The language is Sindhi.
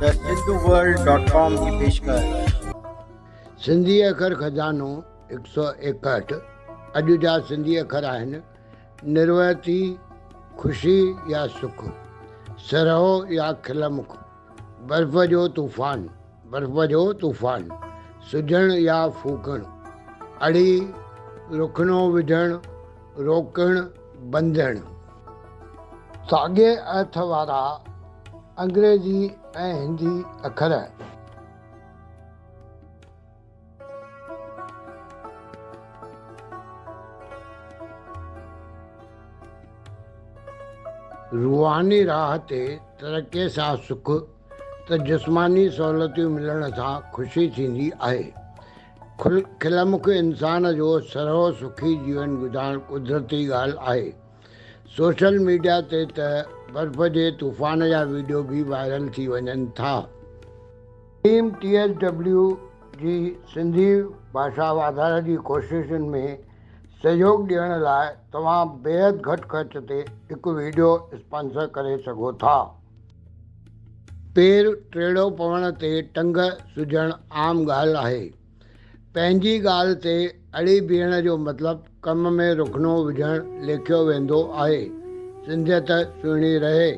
The Sindhu world dot com جي پيشڪش. سنڌي اکر خزانو هڪ سؤ ايڪهٺ اڄ جا سنڌي اکر آهن، نروئتي، خوشي يا سک، سرهو يا کلمک، برف جو طوفان، برف جو طوفان، سجهڻ يا ڦوڪڻ، اڙي، رخنو وجهڻ، روڪڻ، ٻنڌڻ. ساڳئي ارٿ وارا انگريزي ۽ هندي اکر. روحاني راهه تي ترقيء سان سک ته جسماني سهولتيون ملڻ سان خوشي ٿيندي آهي. کلمک انسان جو سرهو سکي جيون گذارڻ قدرتي ڳالهه آهي. سوشل ميڊيا تي ته برف جي طوفان جا وڊيو به وائرل ٿي وڃن ٿا. ٽيم ٽي ايس ڊبليو جي سنڌي ڀاشا واڌاري جي ڪوششن ۾ سهيوڳ ڏيڻ لاء توهان بيحد گهٽ خرچ تي هڪ وڊيو اسپانسر ڪري سگهو ٿا. پير ٽيڙو پوڻ تي ٽنگ سجهڻ عام ڳالهه آهي. پنهنجي ڳالهه تي اڙي بيهڻ جو مطلب ڪم ۾ رخنو وجهڻ ليکيو ويندو آهي. سنڌيت سهڻي رهي.